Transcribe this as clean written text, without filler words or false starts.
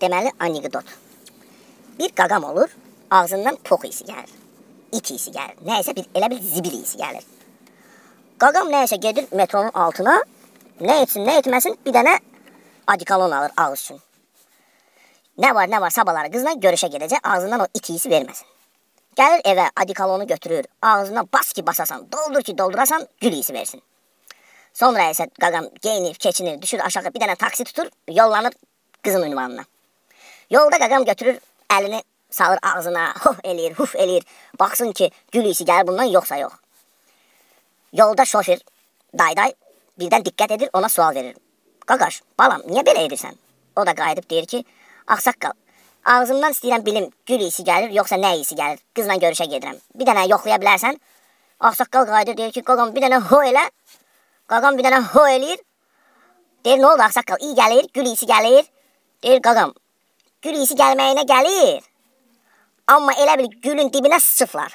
Deməli, anekdot. Bir qaqam olur, ağzından pox isi gəlir. İt isi gəlir. Nəysə bir elə bir zibil isi gəlir. Qaqam nəysə gedir metronun altına, nə etsin, nə etməsin, bir dənə odikolon alır ağız üçün. Nə var, nə var, sabahları qızla görüşə gedəcək, ağzından o it isi verməsin. Gəlir evə, odikolonu götürür, ağzına bas ki basasan, doldur ki doldurasan, gül isi versin. Sonra isə qaqam geyinir, keçinir, düşür aşağı, bir dənə taksi tutur, yollanır qızın ünvanına. Yolda qaqam götürür, əlini salır ağzına, hoh eləyir, huf eləyir. Baxsın ki, gül isi gəlir bundan, yoxsa yox. Yolda şofer dayday birdən diqqət edir, ona sual verir. Qaqaş, balam, niyə belə edirsən? O da qayıdıb deyir ki, ağsaqqal, ağzımdan istəyirəm bilim, gül isi gəlir, yoxsa nə isi gəlir? Qızla görüşə gedirəm. Bir dənə yoxlaya bilərsən? Ağsaqqal qayıdır, deyir ki, qaqam bir dənə ho elə. Qaqam bir dənə ho eləyir. Deyir, nə oldu ağsaqqal? İyi gəlir, gül isi gəlir. Deyir, qaqam, gül isi gəlməyinə gəlir. Amma elə bil gülün dibinə sıçıblar.